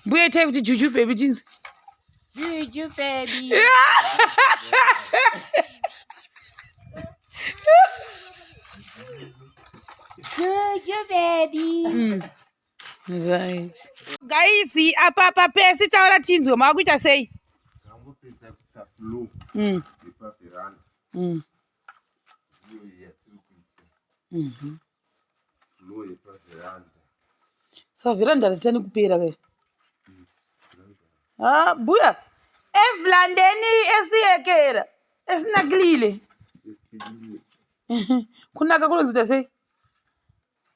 Mbuya itai kuti juju baby tinzwe. Juju baby. Juju baby. Right. Guys, apa apa pesi taura tinzwe makuita sei? Ndangopedza kuisa floor yepaveranda. Ndiyo yatiri kuisa. Floor yepaveranda. Saka veranda ritani kupera ke. Ah, buya. Evlandeni esiyekera. Esinakilile. Esipilile. Kunaka kunozoita sei?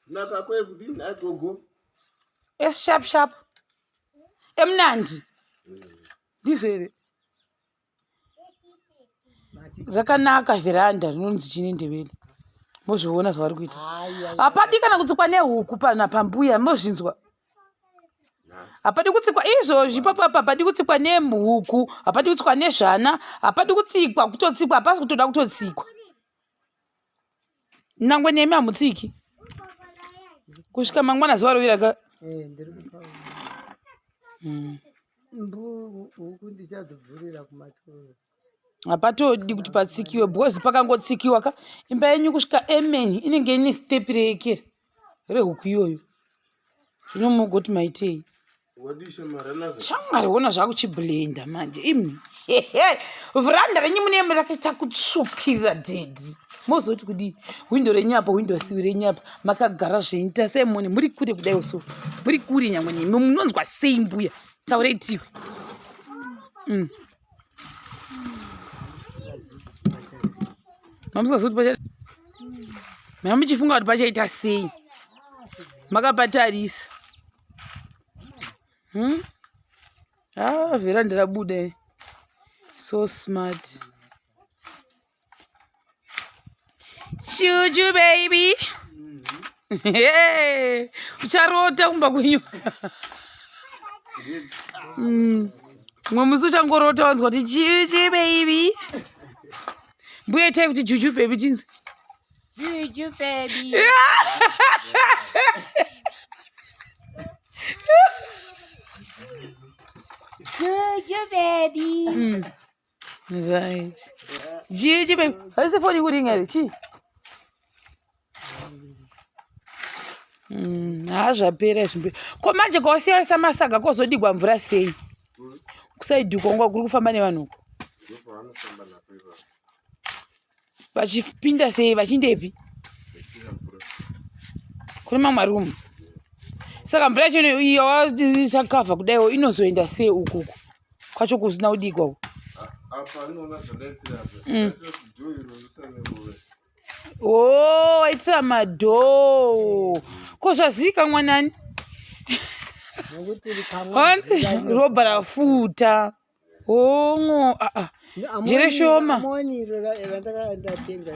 Kunaka kwekudini agogo? Esi sharp sharp. Emnandi. Ndizvo here? Rakanaka veranda rinonzi chini ndebele. Mozviona zvavari kuita. Hapadi kana kutsikwa nehuku pana pambuya mozvinzwa. Hapadi kutsikwa izvozvi papapa hapadi kutsikwa nehuku, hapadi kutsikwa nezvana, hapadi kutsikwa kutotsikwa hapasi kutoda kutotsikwa. Nangwe nemi hamutsiki. Kusvika mangwana zuva rovira ka. Eh, ndiri kupa. Huku ndichadzibvurira kumatoro. Hapatodi kuti patsikiwe because pakangotsikiwa ka imba yenyu kusvika amen inenge ine step reekera rehuku iyoyo. Zvino mugoti maitei? Shamwari wona zvakuchiblenda manje imi. Vhuranda renyu mune rakaita kutsvukirira daddy. Mozoti kudii? Hwindo renyu apa, hwindo siwi renyu apa. Makagara zvenyu tasai muone muri kure kudai so. Muri kure nyangwe nemi munonzwa sei mbuya? Taurai tiwe. Mamusaziva kuti pacha mamuchifunga kuti pachaita sei? Makapatarisa. Ah, veranda rabuda. So smart. Juju baby. Hey, ucharota kumba kwenyu. Mumwe musi uchangorota wanzwa kuti juju baby. Mbuya itai kuti juju baby tinzwe. Juju baby. Juju baby. Right. Juju baby. Haisi foni kuringa here chii? Haa zvapera izvi. Ko manje kwasiyasa masaga kozodigwa mvura sei? Kusaidhi uko kuri kufamba nevanhu uko. Vachipinda sei vachindepi? Kune mamwe marumu. Saka mvura yacho iyo wasakavha kudaiwo inozoenda sei ukuku? Kwacho kusina kudigwa uku. Apa anoona zvandaitira apa. Ndaitira kuti dhoo iro risanerove. Oh, waitira madhoo. Ko zvazivikanwa nani? Nokuti rikamwa Robva rafuta. Hongo, ah ah. Jere shoma. Amoni iro randatenga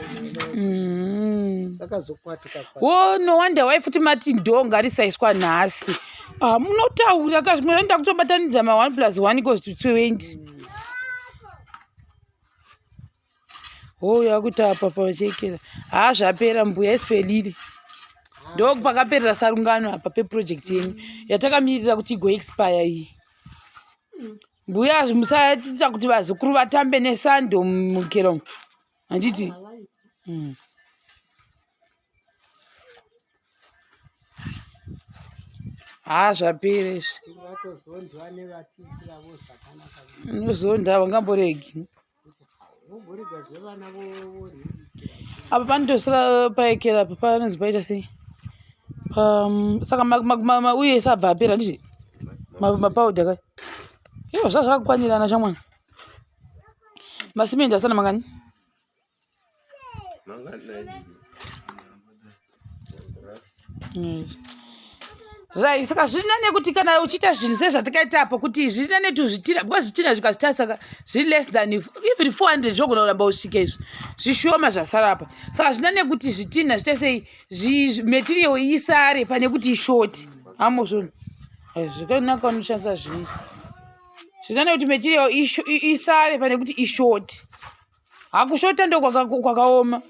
rakazokwatuka. Oh, no wonder why futi mati ndoo ngarisaiswa nhasi. Ah, munotaura ka zvimwe zvanoda kutobatanidza ma 1 plus 1 equals to 20. Oh, yakuti apa pavachekera. Haa zvapera mbuya isipelile. Ndo pakaperera sarungano apa peproject yenyu yatakamirira kuti igo expire iyi. Mbuya musaita kuti vazukuru vatambe nesando mukero umu. Handiti? Haa zvapera izvi. Vatozondwa nevatiitiravo zvakanaka. Unozonda vangamboregi. Vomborega zvevana voriri. Apa panotosara paekera apa panonzi paita sei? Saka uye isabva apera handiti? Mapauda kai. Iyo zvazvakakwanirana shamwana. Masimendi asana mangani? Right, saka zviri nane kuti kana uchiita zvinhu sezvatakaita apo kuti zviri nane tuzvitina because zvitina zvikazvita saka zviri less than even 400 zvogona kuramba usvike izvi zvishoma zvasara apa. Saka zviri nane kuti zvitina zviite sei material isare pane kuti ishoti. Amozvona zvakanaka unoshandisa zvii zviri nane kuti material isare pane kuti ishoti. Hakushota ndo kwakaoma.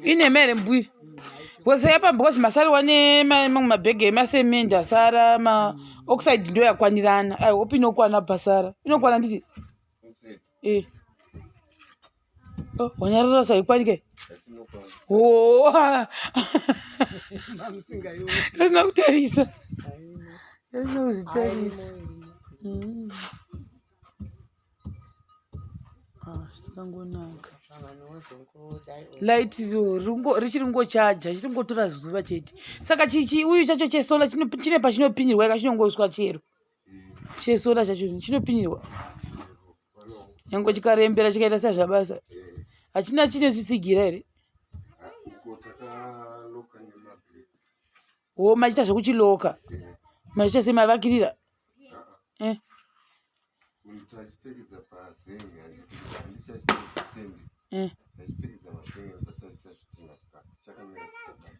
Inhema here mbuya? Because yapa because masariwa nemamwe mabhegi emasemende asara maoxide ndo yakwanirana. I hope inokwana pasara. Inokwana nditi? Eh. Oh, wanyarara saikwanike? Oh. Tasina kutarisa. Tasina kuzvitarisa. Ah, zvakangonaka. Light richiri kungochaja, chiri kungotora zuva chete. Saka chichi uyu chacho chesola chine pachinopinyirwa ika chinongoiswa chero. Chesola chacho chinopinyirwa. Nyange chikarembera chikaita sezvabasa. Hachina chine chitsigira here? Wo machiita zvekuchiloka. Machiita semavakirira. Eh. Tachipfekedza pazengi handichachitendi. Eh. Tachipfekedza mazengi pataisa zvitina chakamira chakadai.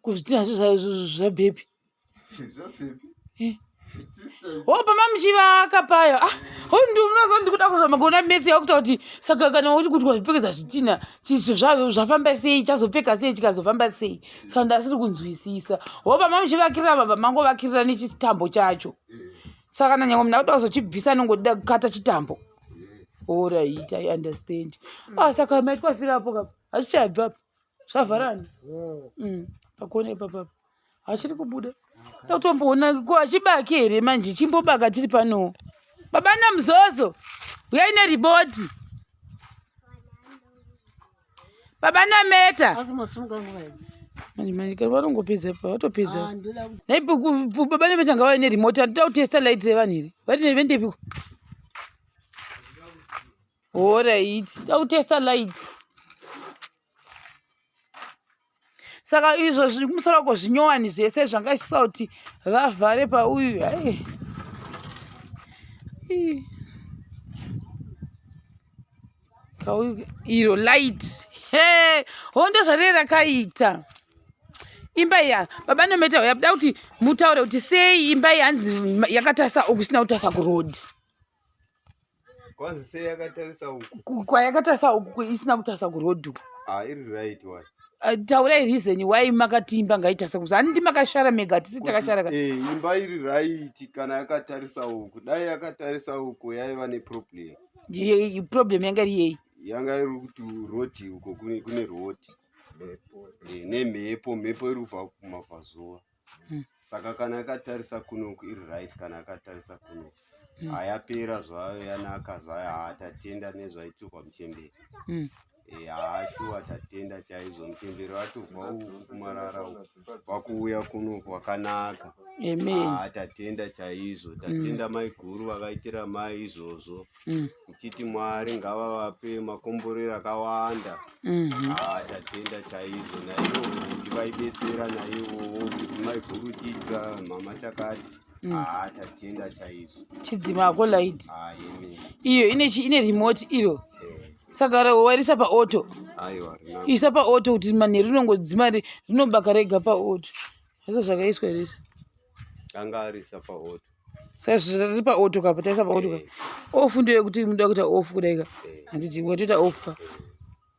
Kuzvitina zvabvepi? Zvabvepi? Eh. Oh, pama muchivaka payo. Ah, oh, ndi ndikuda kuzama kuona mesi yakuta kuti saka kana uri kuti wazvipfekedza zvitina chizvo zvave zvafamba sei chazopfeka sei chikazofamba sei. Saka ndasiri kunzwisisa. Oh, pama muchivakirira baba mangovakirira nechitambo chacho. Saka kana nyangwe munhu akuda kuzochibvisa anongoda kukata chitambo. Alright, I understand. Ah, saka maitwa firapo kapa. Hazvichabva apa. Zvavharana. Pakona ipapapa. Hachiri kubuda. Takutomboona ko hachibaki here manje chimbobaka tiri pano. Baba naMuzozo. Uyai neriboti. Baba naMeta. Asi masimuka nguva idzi. Manje manje kari vanongopedza pa vatopedza. Ah, ndoda kuti Nhai baba naMeta ngavauye neremote handida kutesta light revanhu here. Vari vendepiko? Alright, da kutesta light. Saka izvo zviri kumusoro uko zvinyowani zvese zvanga zvichisa kuti vavhare pauyu. Hai. Ii. Kauyu iro light. He, hondo zvariri rakaita. Imba iya baba Nometa yabuda kuti mutaure kuti sei imba iyi hanzi yakatarisa uku isina kutarisa kuroad. Kwanzi sei yakatarisa uku? Kwayakatarisa uku isina kutarisa kuroad uku. Ah, iri right why? Taurai reason why makati imba ngaitarisa kuzi handiti makashara mega tisi takashara ka. Eh, imba iri right kana yakatarisa uku. Dai yakatarisa uku yaiva neproblem. Problem yanga iri yei? Yanga iri kuti road uko kune road. Eh, nemhepo, mhepo iri kubva kumabvazuva. Saka kana yakatarisa kunoku iri right, kana yakatarisa kunoku. Hayapera zvayo, yanaka zvayo, haa tatenda nezvaitirwa muchembere. Haa shuwa tatenda chaizvo, muchembere watobva uku kumarara uku wakuuya kunoku kwakanaka. Amen. Haa tatenda chaizvo, tatenda maiguru vakaitira mai izvozvo. Tichiti Mwari ngavavape makomborero akawanda. Haa tatenda chaizvo, naivo kuti vaibetsera naivowo kuti maiguru tiitira mama chakati. Haa tatenda chaizvo. Chidzima hako light. Haa yemene. Iyo ine ine remote iro. Saka wairisa pa auto. Aiwa rina. Isa pa auto kuti manheru rinongodzima rinobaka rega pa auto. Zvese zvakaiswa here izvi? Anga arisa pa auto. Saka zviri pa auto kapa, taisa pa auto ka. Off ndiyo yekuti munoda kuita off kudai ka. Handiti watoita off ka.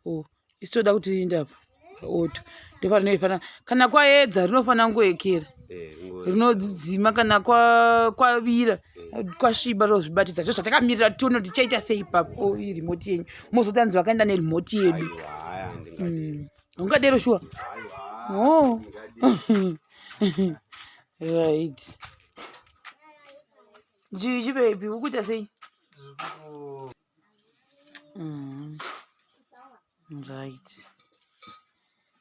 Oh, isu toda kuti riinde apa pa auto. Ndoparinoifana kana kwaedza rinofana kungoekera. Rinodzidzima kana kwavira kwasviba rozvibatidza. Zvo zvatakamirira tione kuti tichaita sei ipapo. Oh, iyi remote yenyu. Mozotanzi vakaenda neremote yedu. Ungadero shuwa? Oh. Right. Juju baby, ukuita sei? Right.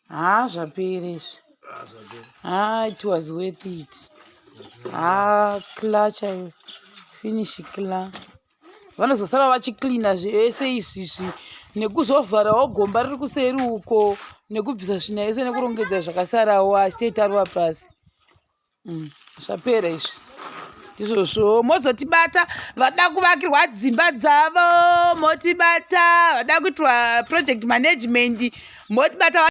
Ah, zvapera izvi. Ah, it was worth it. Ah, cla chaiyo. Finish cla. Vanozosara vachicleana zvese izvizvi nekuzovharawo gomba riri kuseri uko nekubvisa svina yese nekurongedza zvakasarawo achitoitarwa pasi. Zvapera izvi. Ndizvozvo mozotibata vada kuvakirwa dzimba dzavo, motibata vada kuitwa project management, motibata.